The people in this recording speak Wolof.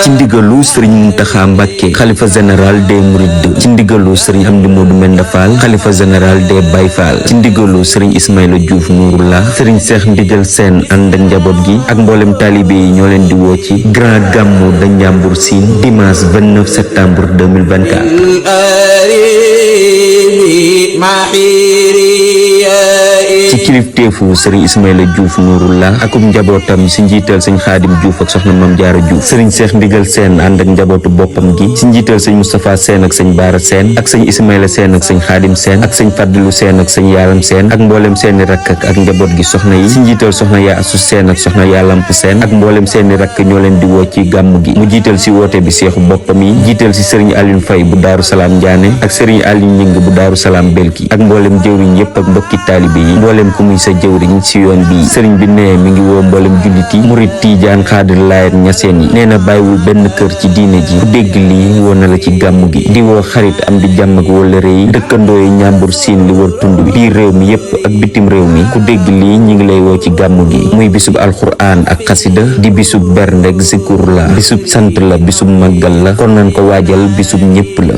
ci ndigalu sëriñ Muntaxa Mbàkke xalifa général des Mourides, ci ndigalu sëriñ Amdi Modou Menda Fall xalifa général des Baye Fall, ci ndigalu sëriñ Ismaïla Diouf Nouroullah, sëriñ Cheikh Ndigal Sène ànd ak njaboot gi ak mboolem taalibe yi ñoo leen di woo ci grand gàmmu da Njàmbur Siin dimanche 29 septembre 2024. ci kilifteefu sëriñ Ismaïla Diouf Nouroullah akum njabootam si njiital sëñ Xaadim Diouf ak soxna Mam Jaara Diouf, sëriñ Cheikh Ndigal Sène ànd ak njabootu boppam gi si njiital sëñ Moustapha Sène ak sëñ Baara Sène ak sëñ Ismaïla Sène ak sëñ Xaadim Sène ak sëñ Fadilu Sène ak sëñ Yaaram Sène ak mboolem seeni rakk ak njaboot gi soxna yi si njiital soxna Yaa Asu Sène ak soxna Yaa Lamp Sène ak mboolem seeni rakk ñoo leen di woo ci gàmmu gi. mu jiital si woote bi seexu boppam yi, jiital si sëriñ Alioune Faye bu Daaru Salaam Ndiané ak sëriñ Aliou Ñing bu Daaru Salaam Belki ak mboolem jëwriñ yépp ak mbokki taalibe yi, mboolem ku muy sa jëwriñ si yoon bi. sëriñ bi nee mi ngi woo mboolem jullit yi, murit, tiijaan, xaadir, laayeen, ñaseen yi. nee na bàyyiwul benn kër ci diine ji. ku dégg lii woo na la ci gàmmu gi. di woo xarit am di jàmm ak wëllëre yi, dëkkandoo yi Njàmbur Siin li wër tund wi, biir réew mi yépp ak bitim réew mi. ku dégg lii ñi ngi lay woo ci gàmmu gi. muy bisub alxuraan ak xasida, di bisub berndek zikur la, bisub sant la, bisub màggal la, kon nañ ko waajal bisub ñépp la.